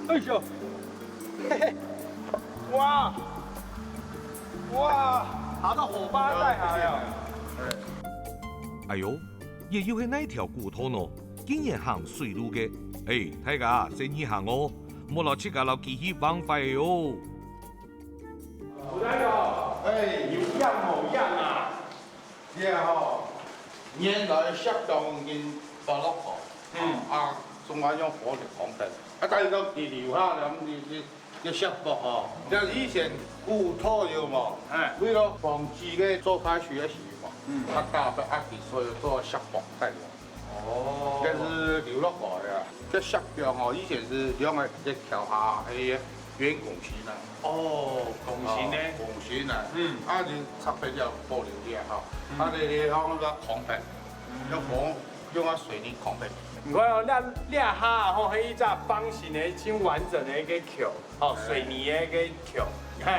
哎呦，嘿嘿，哇，哇，爬到火巴帶來啊！哎喲，這又係哪條古道呢？竟然行水路个！哎，大家細義行哦，莫摎自家摎機器橫壞哦！吳大哥，哎，有樣無樣啊！ 這吼，原來石洞已經剝落過，嗯。啊，總係用火力匡忒。啊，但係講佢留下來，你，你，你石駁吼，像以前古道有無？哎。為了防止个做排水个時候，嗯。啊，大部分啊，佢所以做石駁帶來。 哦。這係留落來啊。這石標吼，以前係兩個，這橋下係圓拱形啊。哦，拱形呢？哦，拱形啊。嗯。啊，就拆開了保留了吼。嗯。啊，這地方个空白，嗯。用紅，用啊水泥空白。你看哦，這，這下吼，係一隻方形个，真完整个一個橋，哦，哎。水泥个一個橋。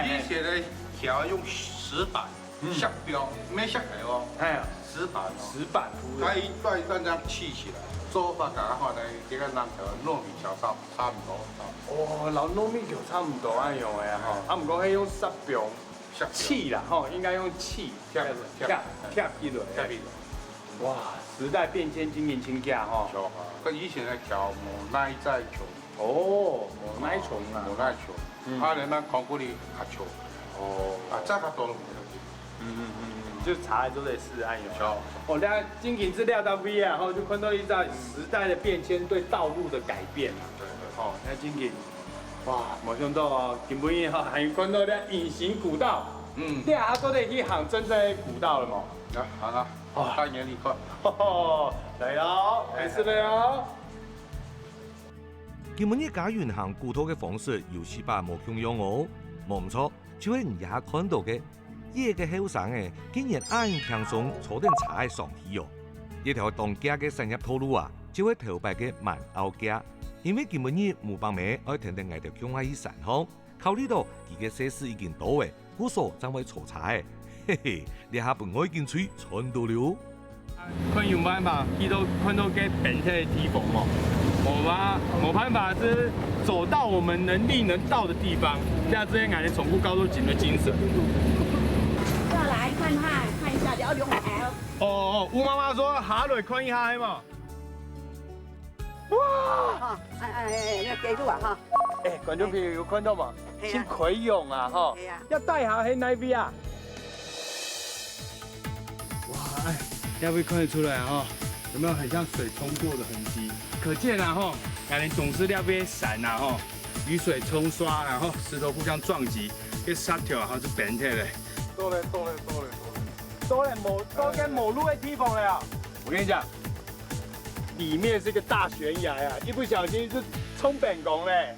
以前个橋用石板， 嗯。石標，毋係石頭哦，哎呀。石板哦。石板鋪的。佢一段一段恁樣砌起來，做法同該个南投糯米橋差，差毋多，差毋多。哦，摎糯米橋差毋多恁樣个吼。啊，毋過係用石標，石標。砌啦吼，應該用砌，疊，疊，疊起來。疊起來。哇，時代變遷，真緊真遽吼。著啊，佢以前个橋無哪一隻橋。 哦，無哪重啊。無哪重。嗯。啊，連咱講過哩較重。哦。啊，再較多都無要緊。嗯，嗯，嗯，嗯，就差在這個是按鈕。著。哦，那真緊資料到位啊，吼，就看到一隻時代的變遷對道路的改變啊。對，對。哦，那真緊。哇，無想到哦，今晡日吼，還看到這隱形古道。嗯。這下做得去行真正的古道了無？來，行啊。哇。帶你去看。來哦，開始了哦。 今晡日嘉雲行古道个方式有息把無共樣哦。無毋著，就係你這下看到个，這个後生仔竟然恁輕鬆坐等車仔上去哦。一條當遽个產業道路啊，就係頭擺个滿澳街。因為今晡日Mu Pang姆愛跈等𠊎兜共下去山項，考慮到佢个細事已經多咧，故所正會坐車仔。嘿嘿，這下分外景趣賺到了。看有辦法去到看到該變態个地方無？無辦法，無辦法，是走到我們能力能到的地方，這樣子𠊎兜從古到今个精神。下來看看，看一下，了解。哦哦，吳媽媽說下來看一下，係無？哇！哈，哎哎哎，那給路啊哈。哎，觀眾朋友有看到嗎？嘿啊。真開揚啊哈！嘿啊。要帶下去哪位啊？哇，哎，這位看得出來哈，有沒有很像水沖過的痕跡？可見啊哈，𠊎兜東勢這位山啊哈，雨水沖刷，然後石頭互相撞擊，這石頭啊哈是變態的。到了到了到了到了，到了無到該無路的地方了啊！我跟你講，裡面是一個大懸崖啊，一不小心就沖扁光嘞。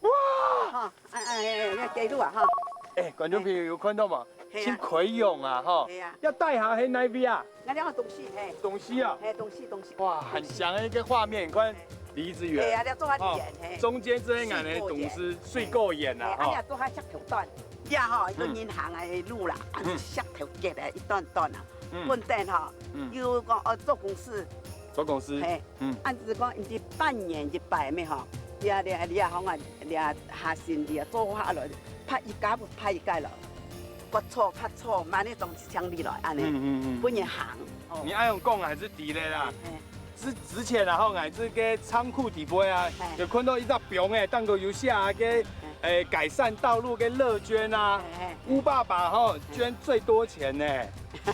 哇！哈，哎哎哎，那給路啊哈。哎，觀眾朋友有看到嗎？嘿啊。真開揚啊哈！嘿啊。要帶下去哪位啊？ 𠊎兩个東勢，嘿。東勢啊？嘿，東勢，東勢。哇，很強的一個畫面，你看，離這遠。嘿啊，你做較遠，哦，嘿。中間這个𠊎兜東勢水果園啊，嘿，啊，哈。你做較石頭段，這吼，一個銀行的路啦，啊，嗯。石頭結的一段段啊。嗯。本底吼，嗯。有講，哦，做公司。做公司。嘿。嗯。啊，就是講，你半年一擺咩吼，你啊，你啊，你啊，好啊，你啊，下線你啊，做下來，拍一家，拍一家了。 割草、伐草，慢慢種一千里來，恁呢，嗯，嗯，嗯。分人行。哦。你恁樣講還是對个啦。嘿。之，之前然後，𠊎這个倉庫底背啊，嘿。有看到一隻埤仔，頂高有寫啊，个，嘿。誒，改善道路个樂捐啊，嘿，嘿。吳爸爸吼，嘿。捐最多錢呢。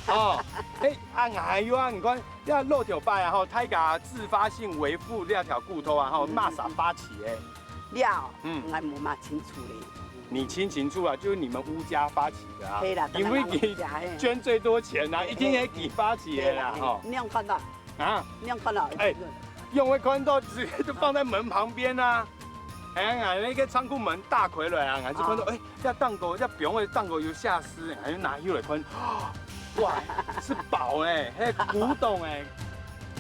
哦，誒，啊，還有啊，你看，這駱駝伯啊，吼，大家自發性維護這條古道啊，吼，嗯。麼儕發起个？ 了，嗯。𠊎無麼清楚咧。你清清楚啊，就是你們吳家發起的啊，嘿啦，因為佢當然係啊，嘿。捐最多錢啊，一定係佢發起的啦，嘿，嘿，吼。你有看到？啊？你有看到？哎，用會看到直接就放在門旁邊啊。哎，𠊎那個倉庫門打開來啊，𠊎就看到，啊。哎，這頂高，這埤仔頂高有寫詩，𠊎就拿起來看，哇，是寶哎，嘿，古董哎。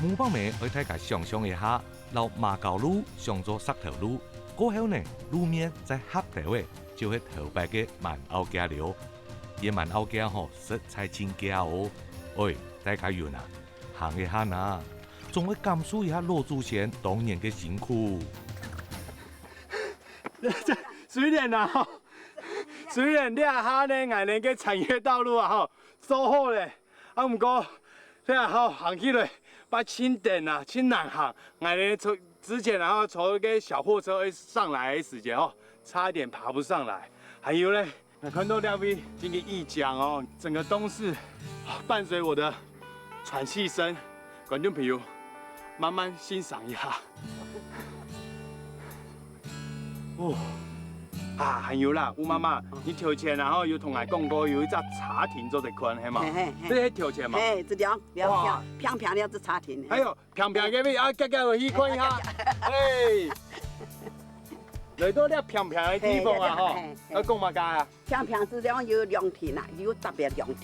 Mu Pang姆愛大家想像一下， 摎馬交路想做石頭路，過後呢，路面再合兜仔，就係頭擺个滿澳街了。這滿澳街吼，實在真遽哦！喂，大家遠啊，行一下啊，總愛感受一下老祖先當年个辛苦。雖然啊，吼，雖然這下呢，𠊎兜个產業道路啊，吼，做好了， 啊，毋過，這下吼，行起來，捌盡顛啊，盡難行。𠊎兜坐，之前然後坐一個小貨車上來个時節吼，差一點爬不上來。還有呢，看到這位，真个異鄉哦，整個東勢，伴隨我的喘氣聲，觀眾朋友，慢慢欣賞一下。 哦，啊，還有啦，吳媽媽，嗯。你頭前然後有同𠊎講過有一隻茶亭做得看，係無？嘿，嘿，嘿。這係頭前嘛？嘿，這兩，兩，哇。平平个這茶亭。還有平平个位啊，遽遽落去看一下。啊，遽遽。嘿，來到這平平个地方啊，嘿，吼，嘿，嘿。愛講麼个啊？平平係講有涼亭啊，有特別涼亭。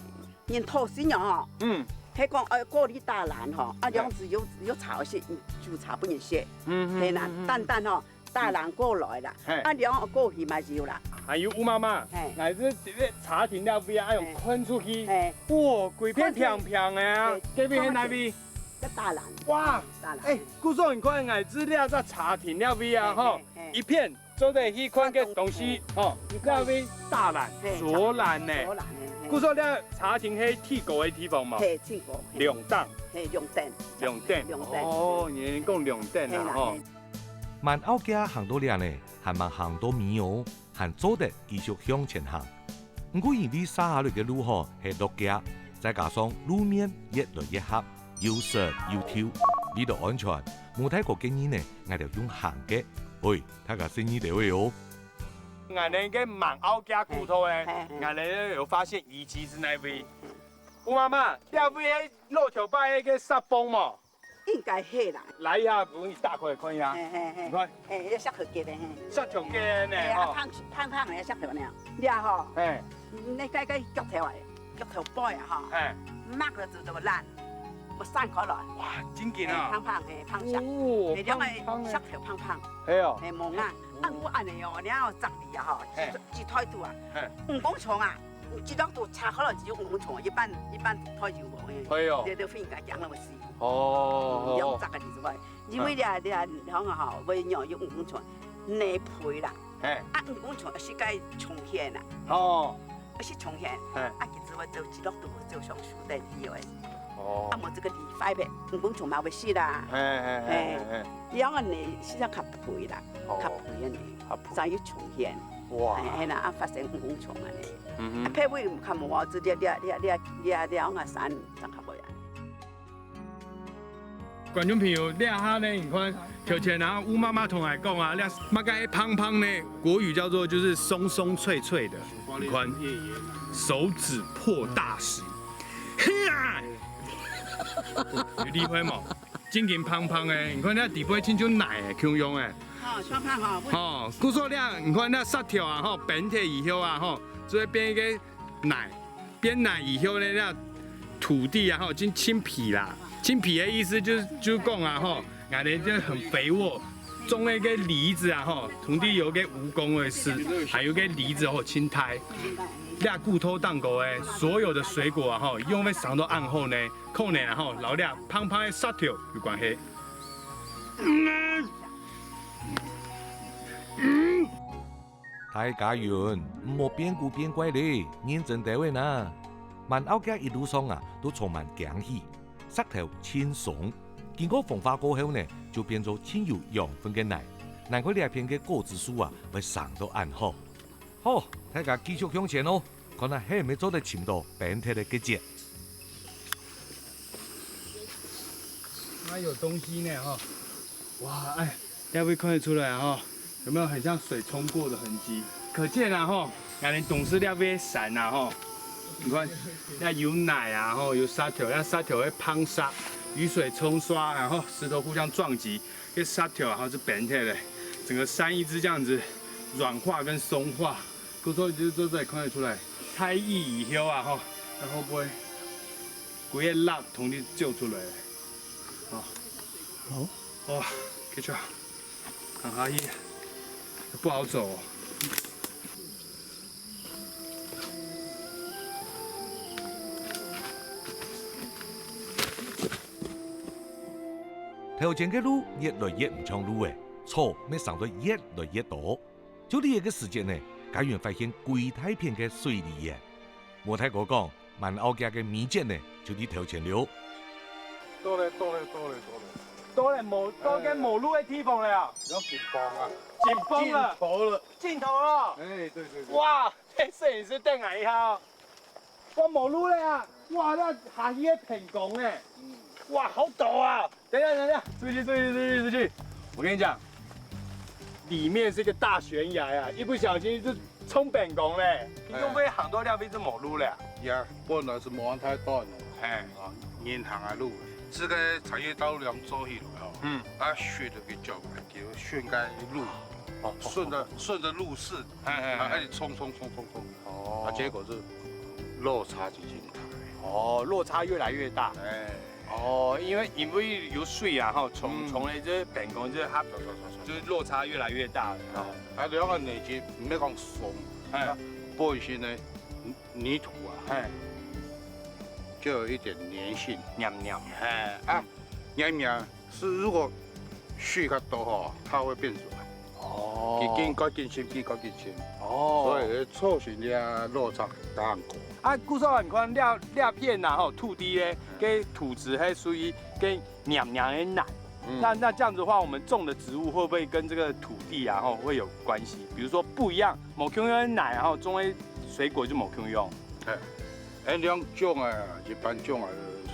人討食哦吼，嗯。係講愛過去打籃吼，啊，對。涼亭有，有茶食，嗯，煮茶分人食。嗯，嗯，係啦，嗯，嗯。單單吼，打籃過來啦，嘿。啊，涼過去嘛有啦。還有吳媽媽，嘿。𠊎這，這茶亭這位啊，用看出去，嘿。哇，規片平平个啊，嘿。這邊係哪位？在打籃。哇，打籃。哎，故所你看，𠊎這，這隻茶亭這位啊，嘿，吼，嘿，嘿。一片 做得去看个東西，吼，你看。該位打籃，嘿，左籃呢。左籃呢，嘿。故所這茶亭係鐵鍋个地方嘛？嘿，鐵鍋，嘿。兩檔。嘿，兩檔。兩檔。兩檔。哦，你講兩檔啊，嘿啦，吼。嘿。滿澳街行到這呢，還吂行到尾哦，還做得繼續向前行。毋過因為續下來个路吼係落街，再加上路面越來越狹，又濕又臭，為著安全，無帶過建議呢，𠊎兜用行个。喂， 大家細義兜仔哦。𠊎兜个滿澳街古道呢，嘿，嘿，嘿。𠊎兜有發現遺跡係哪位？吳媽媽，這位係駱駝伯个石縫無？應該係啦。來一下，分你打開看一下。嘿嘿嘿，你看，嘿，這石頭結的嘿。石頭結呢，嘿，啊，吼。胖胖的石頭呢，這吼，嘿，你該該腳頭啊，腳頭背啊吼，嘿，擘了就就爛，無散開來。哇，真緊啊！嘿，胖胖嘿，胖石，哦，嘿，兩個胖胖的。石頭胖胖，係哦。嘿，無硬，啊，毋過恁呢哦，你看哦，十里啊吼，嘿，一台都啊，嘿，五公尺啊。 一落都差可能只有五公尺，一般一般太有無誒。係哦。這都分人家講了死。哦，兩隻个例子喂，因為這這兩个吼，會有五公尺內皮啦，嘿，啊五公尺係該長線啦，哦，係長線，嘿，啊其實我就一落都就上樹頂去誒，哦，啊無這個厲害呗，五公尺嘛會死啦，嘿嘿嘿嘿嘿，嘿，兩个呢係較皮啦，哦，較皮个呢，較皮，正有長線，哇，嘿啦，啊發生五公尺啊呢。 嗯哼。啊，別位毋敢無啊，這這這這這這兩个山正較會啊。觀眾朋友，這下呢，你看，頭前啊，吳媽媽同𠊎講啊，這麼个胖胖呢，國語叫做就是鬆鬆脆脆的，你看，手指破大石，嘿呀，有厲害無？真緊胖胖誒，你看這底背親像泥誒，共樣誒。哦，雙胖吼，吼，故所這，你看這石頭啊，吼，崩忒以後啊，吼，就會變一個 泥，變泥以後呢，那土地啊，吼，就青皮啦。青皮的意思就是，就是講啊，吼，𠊎等就很肥沃，種那個梨子啊，吼，土地有個蜈蚣的事，還有個梨子吼，青苔。那骨頭當中誒，所有的水果啊，吼，因為生到恁好呢，可能啊，吼，摎這胖胖的石頭有關係。嗯，嗯。 大家人，毋好變古變怪咧，認真兜仔哪！蠻拗腳一路上啊，都充滿驚喜。石頭盡鬆，經過風化過後呢，就變做盡有養分个泥。難怪這片个果子樹啊，會生到恁好。好，大家繼續向前哦，看下係毋係做得尋到崩忒个結節。 那有東西呢哈。哇，哎，這位看得出來哈，有沒有很像水沖過的痕跡？可見啊哈，𠊎等東勢這位山啊哈，你看，那有泥啊哈，有石頭，那石頭會膨沙，雨水沖刷，然後石頭互相撞擊，這石頭啊，它是崩忒的，整個山一直這樣子軟化跟鬆化，故所就就這裡看得出來，太熱以後啊哈，那會不會 歸個力同你照出來。哦。好。哇，繼續，行下去，不好走哦。頭前个路越來越毋像路誒，草乜生到越來越多。 就這個時節呢，家園發現歸大片个水梨園。無大哥講，蠻拗腳个尾節呢，就在頭前了。到了，到了，到了，到了。到了無，到該無路个地方了啊！要緊繃啊！緊繃了！盡頭了！盡頭了！哎，對，對，對。哇，嘿，攝影師等𠊎一下哦。 哇，無路了啊！哇，那下去个平工呢？哇，好陡啊！等一下，等一下，出去，出去，出去，出去！我跟你講，裡面是一個大懸崖啊，一不小心就衝平工嘞。你會不會行到那邊就無路了啊？呀，本來是無恁大段的，哎，啊，人行个路，這個產業道路恁樣做起來哦，嗯，啊，水都給走，就順該路，哦，順著順著路勢，哎哎哎，啊，一直衝衝衝衝衝。 哦。啊，結果是落差就真大。哦，落差越來越大。哎。哦，因為因為有水啊，吼，沖沖的這平工這它，就是落差越來越大了。哦，啊，兩個泥質毋係講鬆，哎，啊，本身呢泥土啊，哎，就有一點黏性，黏黏，哎啊，黏黏 是如果水較多吼，它會變軟。哦，佢緊較緊深，緊較緊深。哦，所以造成這落差當高。啊，故所你看這這片吶吼，土地咧，該土質係屬於該黏黏个泥。那那這樣子的話，我們種的植物會不會跟這個土地啊吼會有關係？比如說不一樣，無共樣个泥，然後種的水果就無共樣。哎，哎，兩種啊，一般種啊，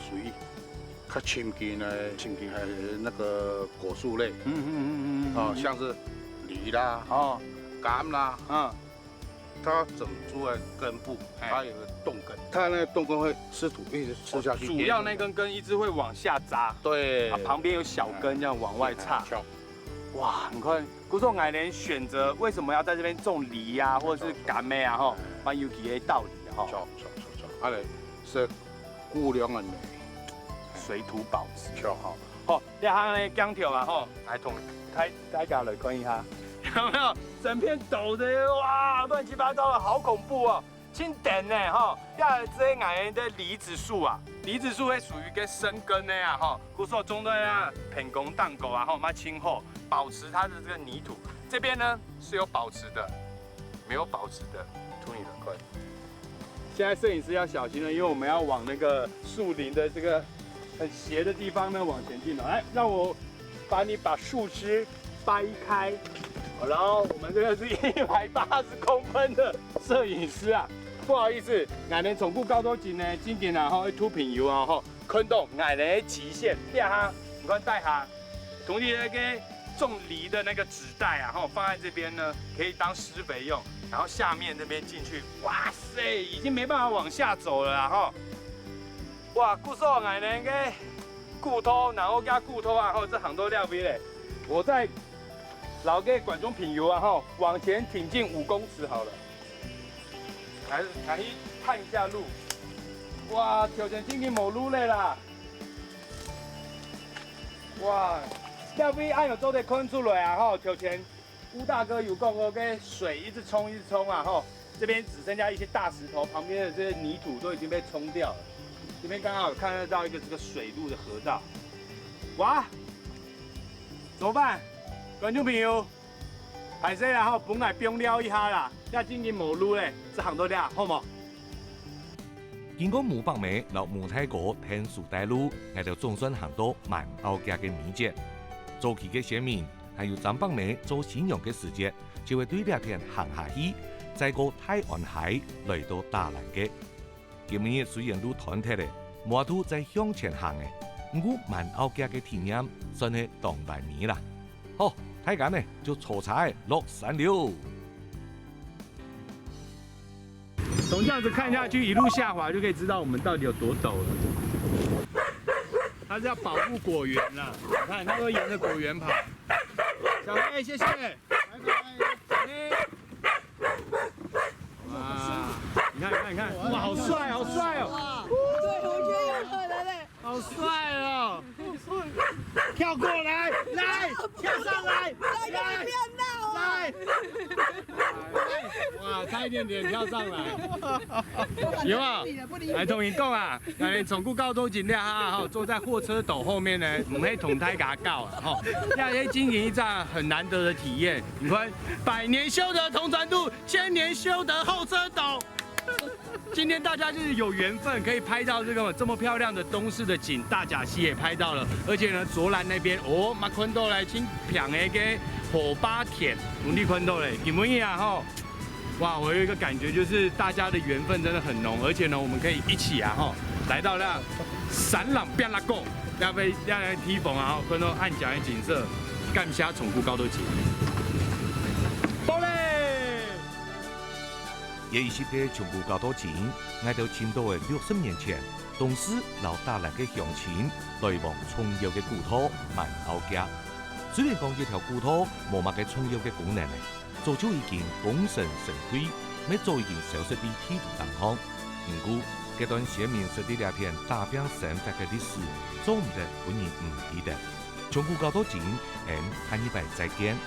水 較親近个，親近个那個果樹類，嗯嗯嗯嗯嗯，啊，像是梨啦，哦，柑啦，嗯，它整株的根部，哎。它有个冻根，它那个冻根会吃土，一直吃下去。哦，主要那根根一直会往下扎，对。啊，旁边有小根这样往外插。哎，像。哇，你看，古早矮人选择为什么要在这边种梨啊，或者是柑仔啊，吼，蛮有佢个道理的吼。像，像，像，像。啊嘞，是姑娘个呢。水土保持。像。吼。好，这下呢，姜条啊，吼，来同大大家来看一下，有没有？整片倒的，哇，乱七八糟的，好恐怖哦。 真等呢吼，也係這个矮人个梨子树啊，梨子树係屬於个深根个啊吼，故所種在啊，平公當高啊吼，嘛真好，保持它的这个泥土。这边呢是有保持的，没有保持的，图你们看。现在摄影师要小心了，因为我们要往那个树林的这个很斜的地方呢往前进了。来，让我把你把树枝掰开。好了，我们这个是一百八十公分的摄影师啊，不好意思，矮人从古到今呢，真个啊吼，一突朋友啊吼，看到矮人的极限，这下，你看底下，同你那个种梨的那个纸袋啊，吼，放在这边呢，可以当施肥用，然后下面这边进去，哇塞，已经没办法往下走了啦，吼。哇，故所矮人个 古道，然后加古道啊，吼，这行到这位嘞。我再摎个观众朋友啊，吼，往前挺进五公尺好了。来，来去探一下路。哇，头前已经无路了啦。哇，这位还有做得看出来啊，吼，头前 吴大哥有讲过，个水一直冲，一直冲啊，吼，这边只剩下一些大石头，旁边的这些泥土都已经被冲掉了。这边刚好有看得到一个这个水路的河道，哇，怎么办？观众朋友，歹势啦吼，分𠊎放尿一下啦，这真个无路咧，只行到这，好无？ 經過吳伯姆摎吳大哥𢯭手帶路，𠊎兜總算行到滿澳崎个尾節。早期个先民，還有張伯姆做新娘个時節，就會對這片行下去，再過大安溪來到打蘭个。今晡日雖然路斷忒了，無法度再向前行了，毋過滿澳崎个體驗算係當完美啦。好，大家呢就坐車仔落山了。 从这样子看下去，一路下滑就可以知道我们到底有多陡了。它是要保护果园啦，你看，它都沿着果园跑。小黑，谢谢。拜拜，小黑。哇，你看，你看，你看，哇，好帅，好帅哦！对，我觉得有可能嘞。 好帅哦！跳过来，来，跳上来，来，来，不要闹啊！来，哇，差一点点跳上来，有啊？来，同你讲啊，哎，从古到今这下吼，坐在货车斗后面呢，毋係同大家搞啊，吼，要先经营一站很难得的体验。你看，百年修得同船渡，千年修得后车斗。 今天大家就是有缘分，可以拍到这个这么漂亮的东势的景，大甲溪也拍到了，而且呢，卓兰那边哦，嘛看到了，真平个个河壩田，你看到了，有没有啊？吼，哇，我有一个感觉，就是大家的缘分真的很浓，而且呢，我们可以一起啊，吼，来到那三郎变拉贡，要被要来提防啊，吼，看到暗角的景色，感谢从古到今。到嘞！ 也一息个从古到今，𠊎兜尋到个六十年前，當時摎打蘭个鄉親來往重要个古道滿澳崎。雖然講這條古道無麼个重要个功能呢，早就已經功成身退，乜早已經消失在地圖當中。毋過，這段先民識在這片打拚生活个歷史，做毋得分人毋記得。從古到今，俺下一擺再見。